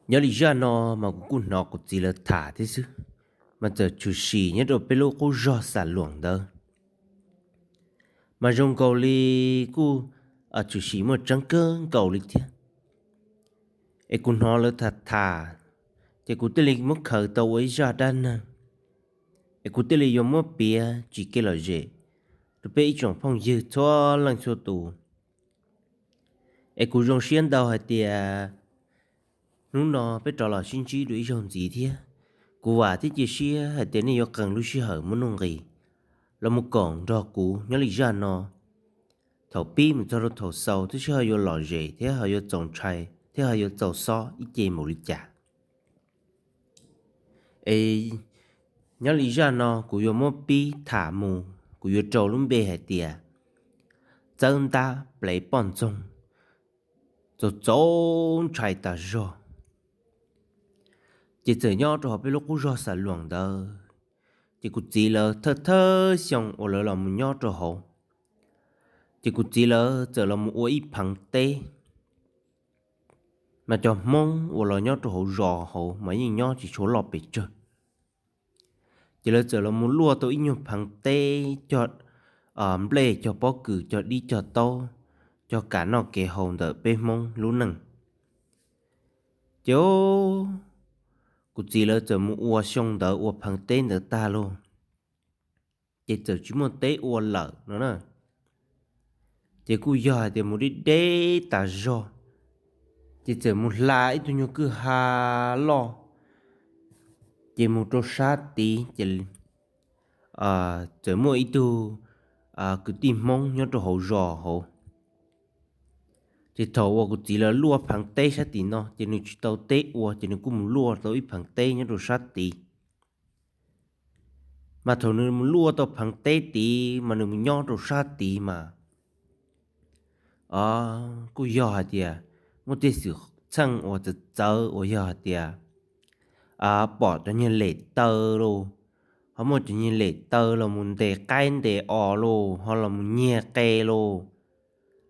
Nyob li zaj no mas kuv kuj hnov kuv txiv lawv tham thiab xwb, mas txawm tshwm sim nyob rau peb lub qub zog Xam Luam ntawd, mas zoo nkaus li kuj tshwm sim muaj tseeb kawg nkaus li thiab. Es kuv hnov lawv tham tham, ces kuv thiaj li muab khaws tau ua ib zaj dab neeg, es kuv thiaj li yuav muab piav tsis kev lom zem rau peb ib tsoom phooj ywg txhua leej txhua tus. Es kuv zoo siab ntau hais tias hnub no peb rov los sib ntsib dua ib zaug ntxiv thiab. Kuv vam thiab cia siab hais tias nej yuav qee lub sij hawm muaj nuj nqis los mus koom nrog kuv nyob li zaj no, thaum pib mus txog rau thaum xaus thiab seb ho yuav lom zem thiab ho yuav txaus ntshai thiab ho yuav txaus xob ib ce npaum li cas. Es nyob li zaj no kuv yuav muab pib tham mus, kuv yuav rau lub npe hais tias Txawb Ntab Plev Poj Ntxoog. Txaus txaus ntshai tas zog. Ces txawm nyob rau hauv peb lub qub zog Xam Luam ntawd, ces kuv txiv lawv thawj thawj xyoo uas lawv los mus nyob rau hauv, ces kuv txiv lawv txawm los mus ua ib pheev teb. Mas cov Hmoob uas los nyob rau hauv zos hauv mas yeej nyob tsis tshua loj pes tsawg. Ces lawv txawm los mus luaj tau ib nyuag pheev teb cog nplej, cog pob kws, cog dib, cog taub, cog kam noj kev haus ntawm peb Hmoob lub neej. Ces kuv txiv lawv txawm mus ua xyoo ntawd ua pheev teb ntawd tag lauj, ces txawm tsis muaj teb ua lawm no na. Ces kuj yog hais tias mus deb deb tas zog, ces txawm mus hla ib tug nyuag kwj ha loj, ces mus rau sab tid ces txawm muaj ib tug kwv tij Hmoob nyob rau hauv zos hauv. Ces thaum uas kuv txiv lawv luaj pheev teb sab tim no ces nws tsis tau teb ua, ces nws kuj mus luaj tau ib pheev teb nyob rau sab tid. Mas thaum nws mus luaj tau pheev teb tid mas nws mus nyob rau sab tid mas kuj yog hais tias muaj tej xwm txheej uas txawv txawv uas yog hais tias pom cov nyuag lem taw lauj, ho muaj cov nyuag lem taw los mus ntes qaib ntes os lauj, ho los mus nyiag qe lauj,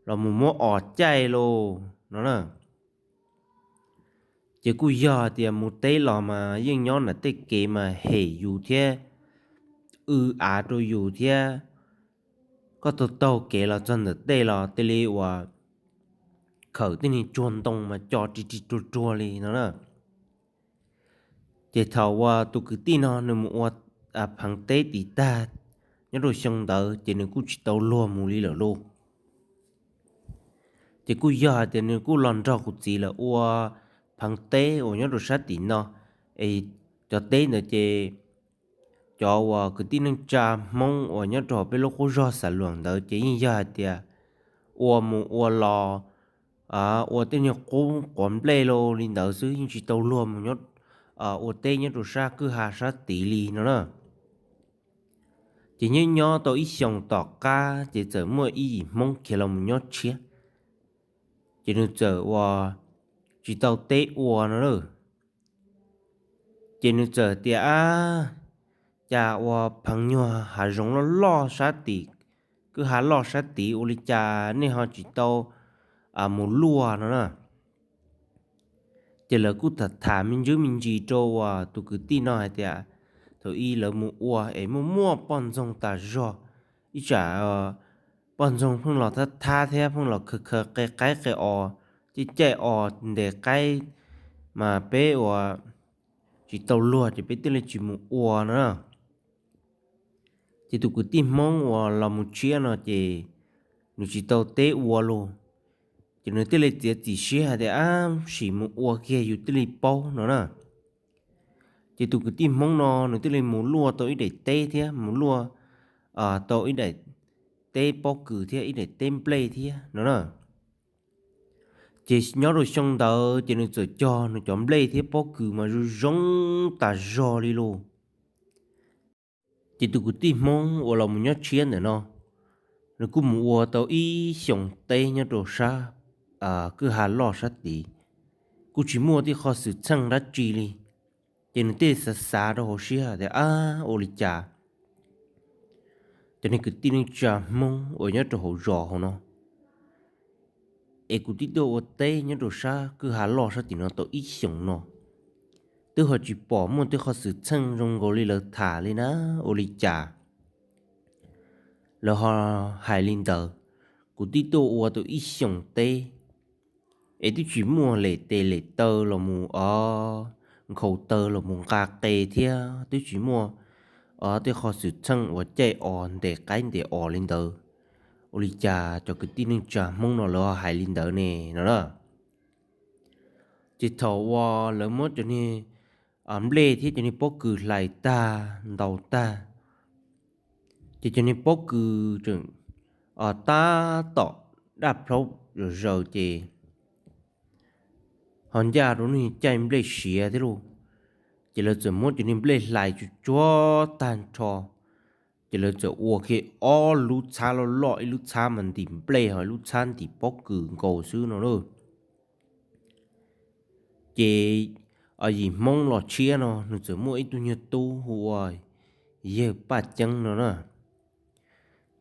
los mus muab os caij lauj no na. Ces kuj yog tias mus teb los mas yeej nyob nram tej kev mas hem yus thiab, w av rau yus thiab. Koj taug taug kev los txog ntawm tej los cia li uas khawm tej niag tsuag ntoo mas co ri ri ruag ruag li no na. Ces thaum uas tus kwv tij no nws mus ua pheev teb tid tag nyob rau xyoo ntawd ces nws kuj tsis tau luag mus li lawm lauj. Ces kuj yog hais tias nws kuj los nrog kuv txiv lawv ua pheev teb uas nyob rau sab tim no. Es cov teb ntawd ces cov uas kwv tij neej tsa Hmoob uas nyob rau hauv peb lub qub zog Xam Luam ntawd ces yeej yog hais tias ua mus ua los, ua tej nyuag qub quav nplej lauj li ntawd xwb, yeej tsis tau luag mus ua teb nyob rau sab kwj ha sab tid li no na. Ces nyob nyob tau ib xyoos tom qab ces txawm muaj ib yim Hmoob khiav los mus nyob tshiab, ces nws txawm ua tsis tau teb ua no lauj. Ces nws txawm tias, Ab, cas ua pheev nyuag hav zoov loj loj sab tim, kwj ha loj sab tid ua li cas nej ho tsis tau mus luaj no na? Ces lawv kuj tham tham me ntsis me ntsis rau uas tus kwv tij no hais tias thaum ub lawv mus ua es muaj muaj poj ntxoog tas zog, ib tsam poj ntxoog pheej los thab thab thiab pheej los khaws khaws qe qaib qe os, caij caij os ntes qaib, mas peb ua tsis tau luag ces peb thiaj li tsis mus ua no na. Ces tus kwv tij Hmoob uas los mus tshiab no ces nws tsis tau teb ua lauj. Ces nws thiaj li txiav txim siab hais tias, Ab, sim mus ua kiag yus thiaj li paub no na. Ces tus kwv tij Hmoob no nws thiaj li mus luaj tau ib daim teb thiab mus luaj tau ib daim teb pob kws thiab ib daim teb nplej thiab no na. Ces nyob rau xyoo ntawd ces nws txawm cog nws cov nplej thiab pob kws mas zoo zoo tas zog li lauj. Ces tus kwv tij Hmoob uas los mus nyob tshiab ntawm no, nws kuj mus ua tau ib xyoos teb nyob rau sab kwj ha loj sab tid, kuj tsis muaj tej qhov xwm txheej dab tsi li. Ces nws thiaj xav xav rau hauv siab tias, Ab, ua li cas cov niag kwv tij neej tsa Hmoob uas nyob rau hauv zos hauv no es kuv twb tuaj ua teb nyob rau sab kwj ha loj sab tim no tau ib xyoos no, twb ho tsis pom muaj tej qhov xwm txheej zoo nkaus li lawv tham li na. Ua li cas lawv ho hais li ntawd? Kuv twb tuaj ua tau ib xyoos teb es twb tsis muaj lem tes lem taw los mus o nkhaus taw los mus nqa qe thiab twb tsis muaj o tej qhov xwm txheej uas caij os ntes qaib ntes os li ntawd. Ua li cas cov kwv tij neej tsa Hmoob no lawv ho hais li ntawd ne no na? Ces thaum uas lawv muab cov niag nplej thiab cov niag pob kws hlais tag ntaus tag, ces cov niag pob kws tseem tab tom daj plhaub zom zaws ces ho ncaj rau lub caij nplej siav thiab lauj. Ces lawv txawm muab cov niag nplej hlais tsuag tsuag tag nrho, ces lawv txawm ua kiag ob lub txhab loj loj, ib lub txhab mas ntim nplej ho ib lub txhab ntim pob kws nkaus xwb no lauj. Ces yim Hmoob los tshiab no nws txawm muaj ib tug nyuag tub hu ua yawg Paj Ceeb no na.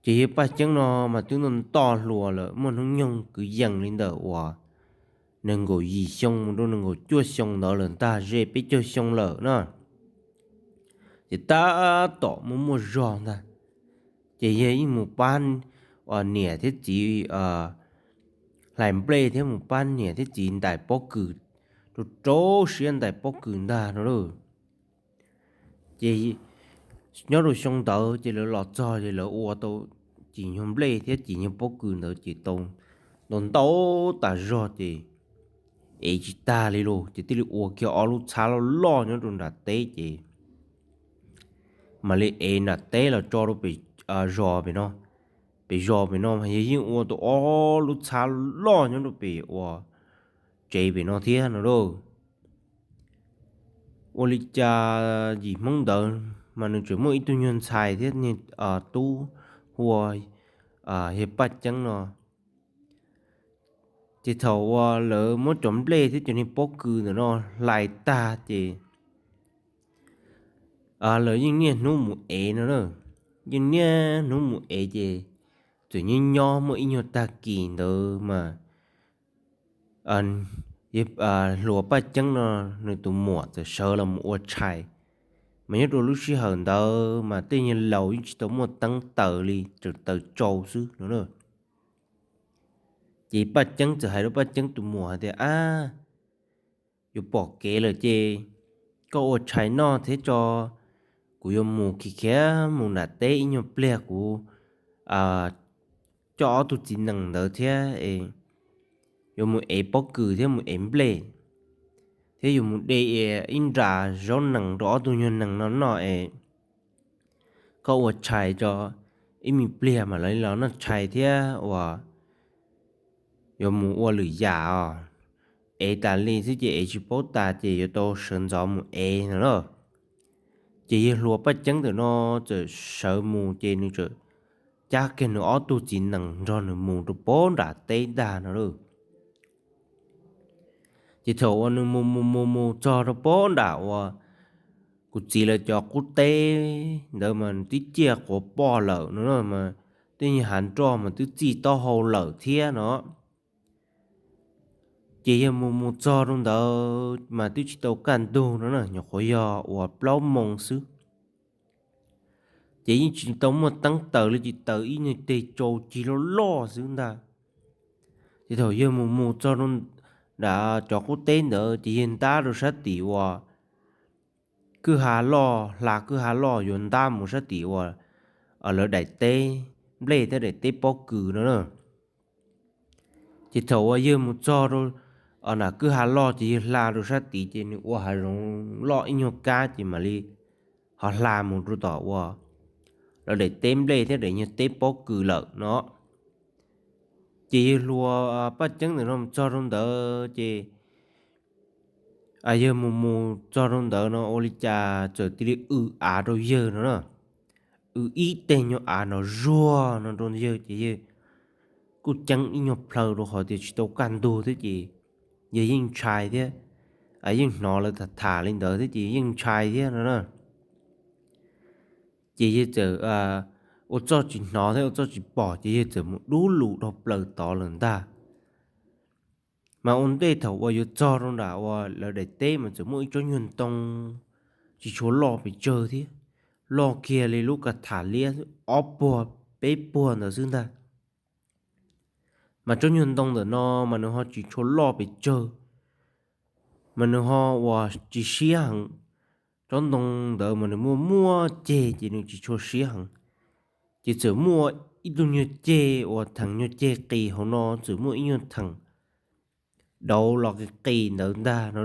Ces yawg Paj Ceeb no mas twb nto ntoj hluas lawm, muaj hnub nyoog kwv yees li ntawm uas nees nkaum yim xyoo mus rau nees nkaum cuaj xyoo ntawd lawm ntag, ze peb caug xyoo lawm na. Ces tab tom muaj muaj zog ntag, ces yawg yeej mus pab niam thiab txiv hlais nplej thiab mus pab niam thiab txiv ntais pob kws, rau rau siab ntais pob kws ntag no lauj. Ces nyob rau xyoo ntawd ces lawv los txog ces lawv ua tau cim nyuag nplej thiab cim nyuag pob kws ntawd ces tau ntau ntau tas zog ces ev tsis tag li lauj, ces thiaj li ua kiag ob lub txhab loj loj nyob rau nram teb ces mam li ev nram teb los tso rau pem zos pem no. Pem zos pem no mas yawg yeej ua tau ob lub txhab loj nyob rau pem uas tsev pem no thiab no lauj. Ua li cas yim Hmoob ntawd mas nws tseem muaj ib tug nyuag ntxhais thiab niag tub hu ua yawg Paj Ceeb no. Ces thaum uas lawv muab cov nplej thiab cov niag pob kws ntawm no hlais tag ces lawv yeej niaj hnub mus ev no na. Yeej niaj hnub mus ev ces txawm nyob nyob muaj ib nyuag tag kis ntawd mas hluas Paj Ceeb no nws tus muam txawm sawv los mus ua tshais. Mas nyob rau lub sij hawm ntawd mas tej nyuag laus yeej tsis tau muaj teeb taws li, tseem taws tsau xwb no na. Ces Paj Ceeb txawm hais rau Paj Ceeb tus muam hais tias, Ab, yuav pom kev lawm ces koj ua tshais noj thiab tso, kuv yuav mus khiav khiav mus nram teb ib nyuag pliag, kuv coj ob tug txiv nees ntawd thiab es yuav mus ev pob kws thiab mus ev nplej, thiab yuav mus de ib nra zaub nees rau ob tug nyuag nees no noj es koj ua tshais tso, ib me pliag mam li los noj tshais thiab uas yuav mus ua lwm yam os. Ev tas li xwb ces ev tsis paub tas ces yuav tau sawv ntxov mus ev no na. Ces yawg hluas Paj Ceeb ntawm no txawm sawv mus ces nws txawm cab kiag nws ob tug txiv nees nrog nws mus rau pem nram teb ntag no lauj. Ces thaum uas nws mus mus mus mus txog rau pem nram uas kuv txiv lawv cov qub teb ntawd mas nws twb ciaj quav poj lawm no na, mas tej nyuag hav nroj mas twb txij taub hau lawm thiab no. Ces yawg mus mus txog rau ntawd mas twb tsis tau kaj ntug no na, nyuam qhuav yog uas plaub moos xwb. Ces yeej tsis tau muaj teeb taws li, tsis taws ib nyuag teg tsau cig loj loj xwb ntag. Ces thaum yawg mus mus txog rau nram cov qub teb ntawd ces yawg ntab rau sab tim uas kwj ha loj, hla kwj ha loj yuav ntab mus sab tim uas lawv daim teb nplej thiab daim teb pob kws no na. Ces thaum uas yawg mus txog rau nram kwj ha loj ces yawg hla rau sab tid ces nws ua hav zoov loj ib nyuag kab ces mam li ho hla mus rau tom uas lawv daim teb nplej thiab daim nyuag teb pob kws lawm no. Ces yawg hluas Paj Ceeb ntawm no mus txog rau ntawd ces yawg mus mus txog rau ntawd no ua li cas txawm cia li w av rau yawg no na. W ib teg nyuag av no zuag no rau yawg ces yawg kuj ceeb ib nyuag plhaw rau qhov tias tsis tau kaj ntug thiab ces yawg yeej ntshai thiab, yeej hnov lawv tham tham li ntawd thiab ces yeej ntshai thiab no na. Ces yawg txawm ua txoj tsis hnov thiab ua txoj tsis pom ces yawg txawm mus dub lus dhau plaws tod lawm ntag. Mas ua ntej thaum uas yuav txog rau nram uas lawv daim teb mas txawm muaj ib tsob nyuag ntoo tsis tshua loj pes tsawg thiab, loj kiag li lub ka tham liab ob puag peb puag ntawd xwb ntag. Mas tsob nyuag ntoo ntawm no mas nws ho tsis tshua loj pes tsawg, mas nws ho uas tsis siab heev. Tsob ntoo ntawd mas nws muaj muaj ceg ces nws tsis tshua siab heev. Ces txawm muaj ib tug nyuag ceg uas theem nyuag ceg qis hauv no, txawm muaj ib nyuag theem dauv los qis qis ntawd ntag no.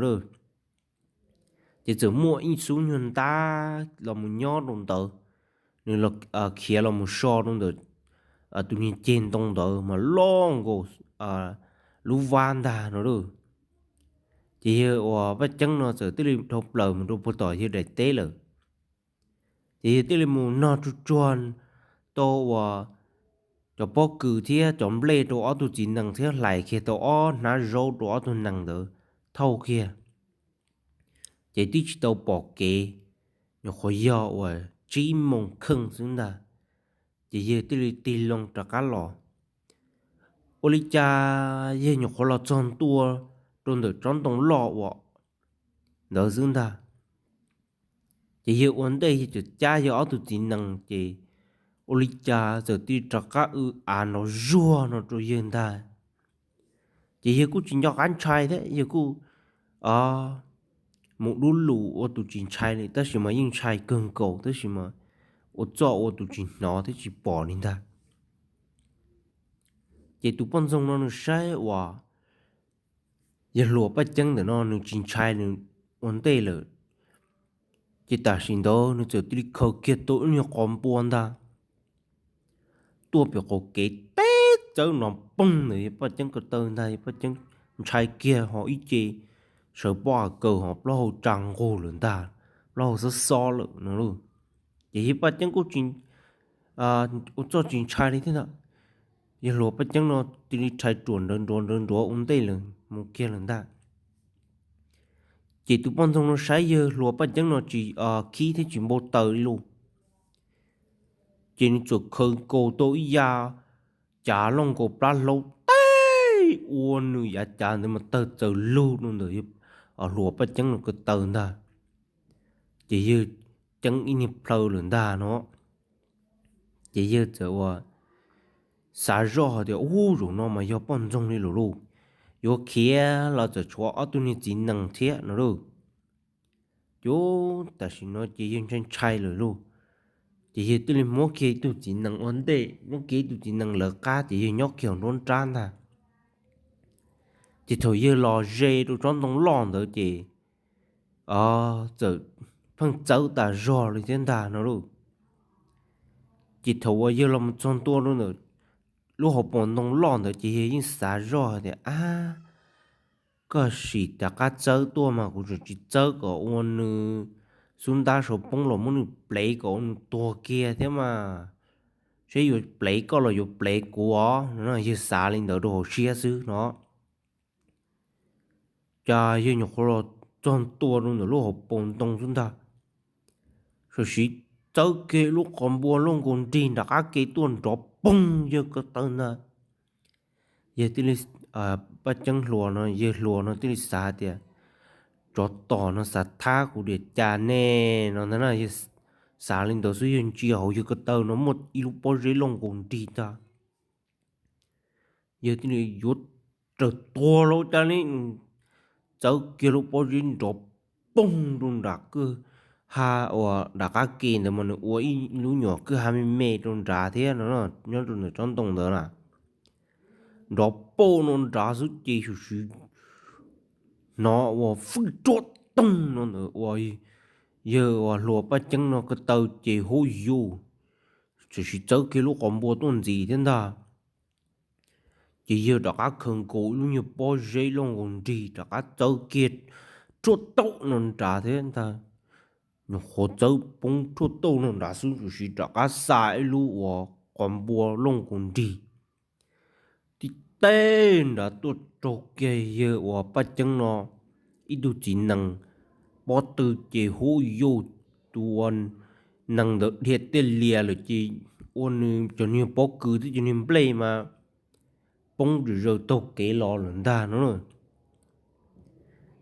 Ces txawm muaj ib xub nyuag ntab los mus nyob rau ntawd, nws khiav los mus so rau ntawm tus niag ceg ntoo ntawd mas loj nkaus lub vab ntag no. Ces yawg uas Paj Ceeb no txawm thiaj li dhau plaws mus rau puag tom yawg daim teb lawm. Ces yawg thiaj li mus nog tsuag tsuag tau uas cov pob kws thiab cov nplej rau ob tug txiv nees thiab hlais kiag tau ob hnab zaub rau ob tug nees ntawd thauj kiag. Ces twb tsis tau pom kev, nyuam qhuav yog uas tsib moos kheej xwb ntag, ces yawg thiaj li tig loo rov qab los. Ua li cas yawg nyuam qhuav los txog ntua rau ntawm tsob ntoo loj uas ntawd xwb ntag. Ces yawg ua ntej yawg txawm cab yawg ob tug txiv nees ces ua li cas txawm tig rov qab w av nrov zuag no rau yawg ntag. Ces yawg kuj tsis nco qab ntshai thiab, yawg kuj mus dub lus ua tus tsis ntshai li, tab sis mas yeej ntshai kawg nkaus, tab sis mas ua txuj ua tus tsis hnov thiab tsis pom li ntag. Ces tus poj ntxoog no nws saib uas yawg hluas Paj Ceeb ntawm no nws tsis ntshai, nws ua ntej lawm, ces tam sim ntawd nws txawm tig li khaws kiag tau ib nyuag qos npua ntag tuaj pem qaum kev teb txawb no poog ntawm yawg Paj Ceeb ko taw ntag. Yawg Paj Ceeb ntshai kiag ho ib ce sawv pob a kaws ho plaub hau tsa nqug lawm ntag, plaub hau xob xob lawm no lauj. Ces yawg Paj Ceeb kuj tsis ua txuj tsis ntshai li thiab ntag. Yawg hluas Paj Ceeb no tig li rhais ruam nrawv nruav nrawv nruav ua ntej lawm mus kiag lawm ntag. Ces tus poj ntxoog no saib yawg hluas Paj Ceeb no tsis khib thiab tsis npau taws li lauj, ces nws txawm khaws nkaus tau ib yav cav looj nkaus plab hlaub teb ua nws yav cav ntawd mas tawg txaws lug rau ntawm hluas Paj Ceeb no ko taw ntag. Ces yawg ceeb ib niag plhaw lawm ntag no. Ces yawg txawm ua xav zoj hais tias, ub, zaum no mas yog poj ntxoog li lawm lauj, yuav khiav los txawm tshuav ob tug niag txiv nees thiab no lauj. Ces tam sim no ces yawg ntshai ntshai lawm lauj, ces yawg thiaj li muab kiag ib tug txiv nees ua ntej, muab kiag ib tug txiv nees lawv qab ces yawg nyob kiag hauv nruab nrab ntag. Ces thaum yawg los ze rau tsob ntoo loj ntawd ces txawm pheej txawb tas zog li thiab ntag no lauj. Ces thaum uas yawg los mus txog ntua rau ntawm lub hauv paus ntoo loj ntawd ces yawg yeej xav zoj hais tias, ab, koj sim rov qab txawb tuaj mas kuv tseem tsis txawb kom ua nws xub ntab saum poob los muab nws plev kom ua nws tuag kiag thiab mas, seb yuav plev koj los yuav plev kuv os no. Yawg xav li ntawd rau hauv siab xwb no. Cas yawg nyuam qhuav los txog ntua rau ntawm lub hauv paus ntoo xwb ntag, tam sim txawb kiag lub qhov npua looj nkaus nrig nram qab ke tuaj nrov poog yawg ko taw ntag. Yawg thiaj li, Paj Ceeb hluas no, yawg hluas no thiaj li xav tias, tsov tom no xav thab kuv diam cas ne no ntag na. Yawg xav li ntawd xwb yawg ntsia hauv yawg ko taw no muaj ib lub pob zeb looj nkaus nrig ntag. Yawg thiaj li yuav raws tuag los cas li, txawb kiag lub pob zeb nrov poog rau nram kwj ha uas nram qab ke ntawd mas nws ua ib lub nyuam kwj ha me me rau nrad thiab no, nyob rau ntawm tsob ntoo ntawd na. Nrov poog no nrad xwb ces tam sim hnov ua fwj ruaj toog no ntawd ua yawg uas hluas Paj Ceeb no ko taw ces hub yus, tam sim txawb kiag lub qhov npua tuaj ntxiv thiab ntag. Ces yawg rov qab khaws nkaus ib lub nyuag pob zeb looj nkaus nrig rov qab txawb kiag ruaj tauj no nrad thiab ntag. Nyuam qhuav txawb poob ruaj tauj no nrad xwb tam sim rov qab xa ib lub uas qhov npua looj nkaus nrig tib teg nrad tuaj raug kiag yawg uas Paj Ceeb no ib tug txiv nees pob tw ces hub yus, tus ua nees ntawd dhia tiaj lias lawm ces ua nws cov niag pob kws thiab cov niag nplej mas poob zaws taug kev los lawm ntag no.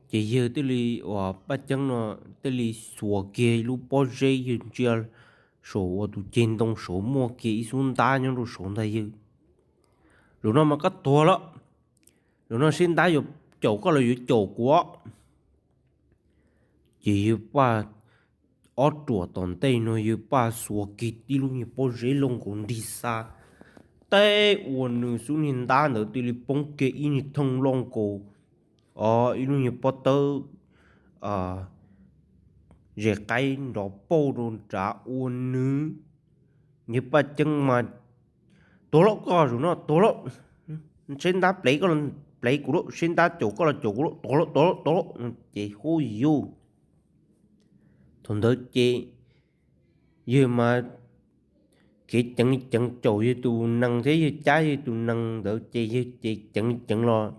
Ces yawg thiaj li, uas Paj Ceeb no thiaj li xuas kiag lub pob zeb, yawg ntsia saum uas tus ceg ntoo saud muaj kiag ib xub ntab nyob rau saud ntag yawg. Zaum no mas koj tuag lawm, zaum no seb ntab yuav caum koj los yuav caum kuv. Ces yawg Paj, ob ruam tom ntej no yawg Paj xuas kiag tib lub nyuag pob zeb loj nkaus nrig xa, teb ua nws xub niag ntab ntawd thiaj li poob kiag ib nyuag thooj loj nkaus, o, ib lub nyuag pob tawb ze qaib nrov pauj rau nrad ua nws. Yawg Paj Ceeb mas, Tuag lawm koj, zaum no tuag lawm, seb ntab plev koj los plev kuv lawm, seb ntab caum koj los caum kuv lawm, tuag lawm, tuag lawm, tuag lawm. Ces hu yuj, thaum ntawd ces yawg mas kev ceev ceev caum yawg tus nees thiab yawg cab yawg tus nees ntawd ces yawg ces ceev ceev los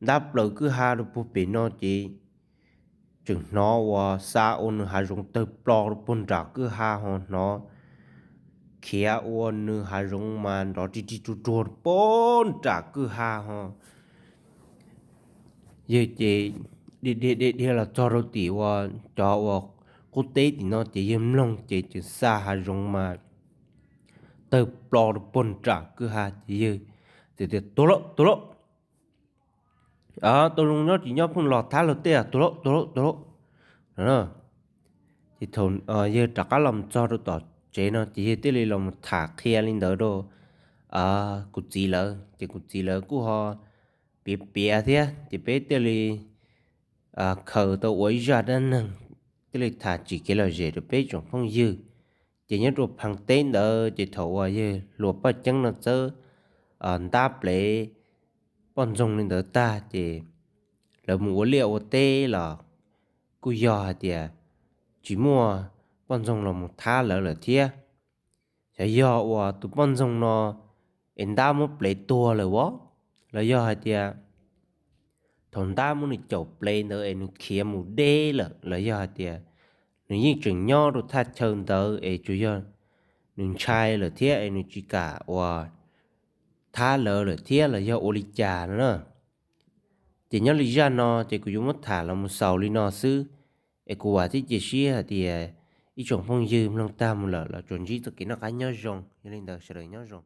ntab plaws kwj ha rau puag pem no ces tseem hnov uas xa ua nws hav zoov tawg plo rau puag nram kwj ha ho hnov khiav ua nws hav zoov mas nrov ri ri ruag ruag rau puag nram kwj ha ho. Yawg ces dhia dhia dhia dhia los txog rau tim uas cov uas qub teb tim no ces yawg mloog ces tseem xa hav zoov mas tawg plo rau puag nram kwj ha ces yawg tias, Tuag lawm, tuag lawm, tau zoo nyob tsis nyob pheej los thab luag tej, tuag lawm, tuag lawm, tuag lawm. Ces thaum yawg rov qab los txog rau tom tsev no ces yawg thiaj li los tham qhia li ntawd rau kuv txiv lawv ces kuv txiv lawv kuj ho piav piav thiab ces peb thiaj li khaws tau ua ib zaj dab neeg thiaj li tham tsim kev lom zem rau peb tsoom phooj ywg. Ces nyob rau phav teb ntawd ces thaum uas yawg hluas Paj Ceeb no txawb ntab plev poj ntxoog li ntawd tag ces lawv mus ua liaj ua teb los kuj yog hais tias tsis muaj poj ntxoog los mus thab lawv lawm thiab. Xyov yog uas tus poj ntxoog no es ntab muab plev tuag lawm as, los yog hais tias thaum ntab muab nws caum plev ntawd es nws khiav mus deb lawm, los yog hais tias nws yeej tseem nyob rau thaj chaw ntawd es tsuas yog nws ntshai lawm thiab es nws tsis kam uas thab lawv lawm thiab los yog ua li cas no na. Ces nyob li zaj no ces kuv yuav muab tham los mus xaus li no xwb, es kuv vam thiab cia siab hais tias ib tsoom phooj ywg mloog tag mus lawm los tsuas ntsib txoj kev noj qab nyob zoo. Yog li ntawd sawv daws nyob zoo.